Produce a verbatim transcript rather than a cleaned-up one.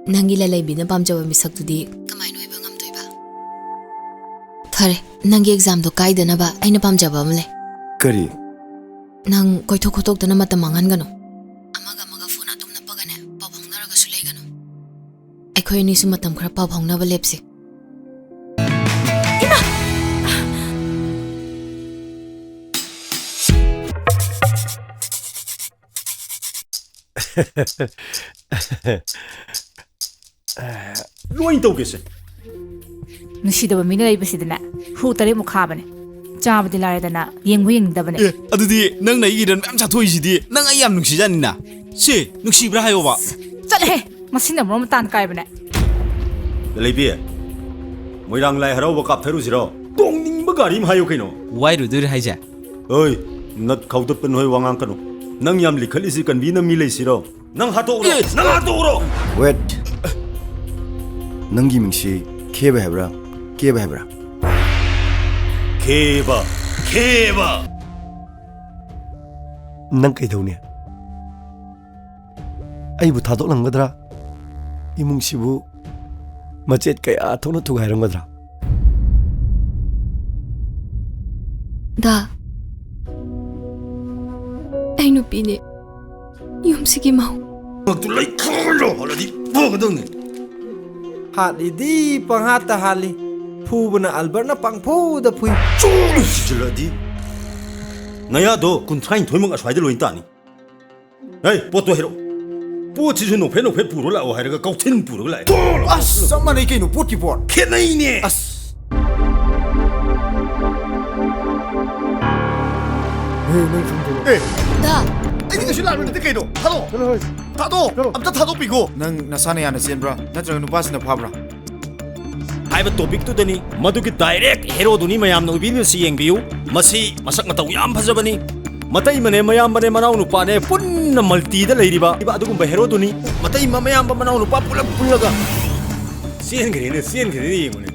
ꯅꯪꯒꯤ ꯂꯂꯩꯕꯤꯅ ꯄꯥꯝꯖꯕ ꯃꯤꯁꯛꯇꯨꯗꯤ ꯀꯃꯥꯏꯅ ꯑꯣꯏꯕ ꯉꯝꯗꯣꯏꯕ? ꯐꯔꯦ, ꯅꯪꯒꯤ ꯑꯦꯛꯖꯥꯝꯗꯣ ꯀꯥꯏꯗꯅꯕ ꯑꯩꯅ ꯄꯥꯝꯖꯕ ꯑꯃ ꯂꯩ꯫ ꯀꯔꯤ? ꯅꯪ ꯀꯣꯏꯊꯣꯛ ꯈꯣꯠꯇꯣꯛꯇꯅ ꯃꯇꯝ ꯃꯥꯡꯍꯟꯒꯅꯨ꯫ ꯑꯃꯒ ꯑꯃꯒ ꯐꯣꯟ ꯑꯗꯨꯝ ꯅꯞꯄꯒꯅꯦ, ꯄꯥꯎ ꯐꯥꯎꯅꯔꯒꯁꯨ ꯂꯩꯒꯅꯨ꯫ ꯑꯩꯈꯣꯏ ꯑꯅꯤꯁꯨ ꯃꯇꯝ ꯈꯔ ꯄꯥꯎ ꯐꯥꯎꯅꯕ ꯂꯦꯞꯁꯤ꯫ ꯂꯣꯏ ꯇꯧꯒꯦꯁꯦ꯫ ꯅꯨꯡꯁꯤꯗꯕ ꯃꯤꯅ ꯂꯩꯕꯁꯤꯗꯅꯦ, ꯍꯨ ꯇꯔꯦꯠꯃꯨꯛ ꯈꯥꯕꯅꯦ꯫ ꯆꯥꯕꯗꯤ ꯂꯥꯏꯔꯗꯅ, ꯌꯦꯡꯕꯨ ꯌꯦꯡꯅꯤꯡꯗꯕꯅꯦ꯫ ꯑꯦ, ꯑꯗꯨꯗꯤ ꯅꯪꯅ ꯑꯩꯒꯤ ꯏꯔꯟ ꯃꯌꯥꯝ ꯆꯥꯊꯣꯛꯏꯁꯤꯗꯤ ꯅꯪ ꯑꯩ ꯌꯥꯝ ꯅꯨꯡꯁꯤꯖꯥꯠꯅꯤꯅ꯫ ꯁꯤ ꯅꯨꯡꯁꯤꯕ꯭ꯔꯥ ꯍꯥꯏꯌꯣꯕ꯫ ꯆꯠꯂꯍꯦ, ꯃꯁꯤꯅ ꯃꯔꯣꯟ ꯑꯃ ꯇꯥꯟ ꯀꯥꯏꯕꯅꯦ꯫ ꯂꯩꯕꯤ, ꯃꯣꯏꯔꯥꯡ ꯂꯥꯏ ꯍꯔꯥꯎꯕ ꯀꯥꯞꯊꯔꯨꯁꯤꯔꯣ? ꯇꯣꯡꯅꯤꯡꯕ ꯒꯥꯔꯤ ꯑꯃ ꯍꯥꯏꯌꯨ ꯀꯩꯅꯣ꯫ ꯋꯥꯏꯔꯨꯗꯣꯏꯔꯦ ꯍꯥꯏꯁꯦ? ꯍꯣꯏ, ꯅꯠ ꯈꯥꯎꯗꯠꯄ ꯅꯣꯏ ꯋꯥ ꯉꯥꯡꯀꯅꯨ꯫ ꯅꯪ ꯌꯥꯝ ꯂꯤꯈꯠꯂꯤꯁꯤ ꯀꯟꯕꯤꯅ ꯃꯤ ꯂꯩꯁꯤꯔꯣ? ꯅꯪ ꯍꯥꯠꯇꯣꯛꯎꯔꯣ꯫ ꯅꯪ ꯍꯥꯠꯇꯣꯛꯎꯔꯣ꯫ ꯋꯦꯠ꯫ ꯅꯪꯒꯤ ꯃꯤꯡꯁꯤ ꯈꯦꯕ ꯍꯥꯏꯕ꯭ꯔꯥ, ꯀꯦꯕ ꯍꯥꯏꯕ꯭ꯔꯥ? ꯈꯦꯕ, ꯈꯦꯕ꯫ ꯅꯪ ꯀꯩꯗꯧꯅꯤ? ꯑꯩꯕꯨ ꯊꯥꯗꯣꯛꯂꯝꯒꯗ꯭ꯔꯥ? ꯏꯃꯨꯡꯁꯤꯕꯨ ꯃꯆꯦꯠ ꯀꯌꯥ ꯊꯣꯛꯅ ꯊꯨꯒꯥꯏꯔꯝꯒꯗ꯭ꯔꯥ? ꯗꯥ, ꯑꯩ ꯅꯨꯄꯤꯅꯦ꯫ ꯌꯨꯝꯁꯤꯒꯤ ꯃꯧ꯫ ꯃꯛꯇꯨ ꯂꯩ ꯈꯪꯂꯣ ꯍꯣꯠꯂꯗꯤ ꯐꯒꯗꯧꯅꯤ꯫ ꯍꯥꯠꯂꯤꯗꯤ ꯄꯪꯍꯥꯠꯇ ꯍꯥꯠꯂꯤ, ꯐꯨꯕꯅ ꯑꯜꯕꯔꯠꯅ ꯄꯪꯐꯨꯗ ꯐꯨꯏ꯫ ꯆꯣꯡꯅ ꯁꯤꯖꯤꯜꯂꯛꯑꯗꯤ ꯅꯌꯥꯗꯣ ꯀꯨꯟꯊ꯭ꯔꯥꯅꯤꯊꯣꯏꯃꯛ ꯑꯁ꯭ꯋꯥꯏꯗ ꯂꯣꯏ ꯇꯥꯅꯤ꯫ ꯍꯩ, ꯄꯣꯠꯇꯣ ꯍꯥꯏꯔꯛꯑꯣ꯫ ꯄꯣꯠꯁꯤꯁꯨ ꯅꯣꯛꯐꯦꯠ ꯅꯣꯛꯐꯦꯠ ꯄꯨꯔꯣ ꯂꯥꯛꯑꯣ ꯍꯥꯏꯔꯒ ꯀꯧꯊꯤꯟ ꯄꯨꯔꯒ ꯂꯥꯛꯑꯦ꯫ ꯑꯁ, ꯆꯞ ꯃꯥꯟꯅꯩ ꯀꯩꯅꯣ ꯄꯣꯠꯀꯤ ꯄꯣꯠ꯫ ꯈꯦꯠꯅꯩꯅꯦ꯫ ꯑꯁ꯫ ꯍꯦ, ꯅꯪ ꯁꯨꯝ ꯇꯧꯔꯣ꯫ ꯑꯦ, ꯗꯥ, ꯑꯩꯗꯤ ꯀꯩꯁꯨ ꯂꯥꯛꯄ ꯅꯠꯇꯦ ꯀꯩꯅꯣ꯫ ꯊꯥꯗꯣꯛꯑꯣ꯫ ꯆꯠꯂꯣ ꯍꯣꯏ꯫ ꯊꯥꯗꯣꯛꯑꯣ꯫ ꯆꯠꯂꯣ꯫ ꯑꯝꯇ ꯊꯥꯗꯣꯛꯄꯤꯈꯣ꯫ ꯅꯪ ꯅꯁꯥꯅ ꯌꯥꯅ ꯆꯦꯟꯕ꯭ꯔꯥ, ꯅꯠꯇ꯭ꯔꯒ ꯅꯨꯄꯥꯁꯤꯡꯅ ꯐꯥꯕ꯭ꯔꯥ? ꯍꯥꯏꯕ ꯇꯣꯄꯤꯛꯇꯨꯗꯅꯤ꯫ ꯃꯗꯨꯒꯤ ꯗꯥꯏꯔꯦꯛ ꯍꯦꯔꯣꯗꯨꯅꯤ ꯃꯌꯥꯝꯅ ꯑꯣꯏꯕꯤꯔꯤꯕꯁꯤ ꯌꯦꯡꯕꯤꯌꯨ꯫ ꯃꯁꯤ ꯃꯁꯛ ꯃꯇꯧ ꯌꯥꯝ ꯐꯖꯕꯅꯤ꯫ ꯃꯇꯩꯃꯅꯦ, ꯃꯌꯥꯝꯕꯅꯦ, ꯃꯅꯥꯎ ꯅꯨꯄꯥꯅꯦ, ꯄꯨꯟꯅ ꯃꯜꯇꯤꯗ ꯂꯩꯔꯤꯕ ꯑꯗꯨꯒꯨꯝꯕ ꯍꯦꯔꯣꯗꯨꯅꯤ꯫ ꯃꯇꯩꯃ, ꯃꯌꯥꯝꯕ, ꯃꯅꯥꯎ ꯅꯨꯄꯥ ꯄꯨꯂꯞ ꯄꯨꯜꯂꯒ ꯆꯦꯟꯈ꯭ꯔꯦꯅꯦ, ꯆꯦꯟꯈ꯭ꯔꯦꯅꯦ, ꯌꯦꯡꯉꯨꯅꯦ꯫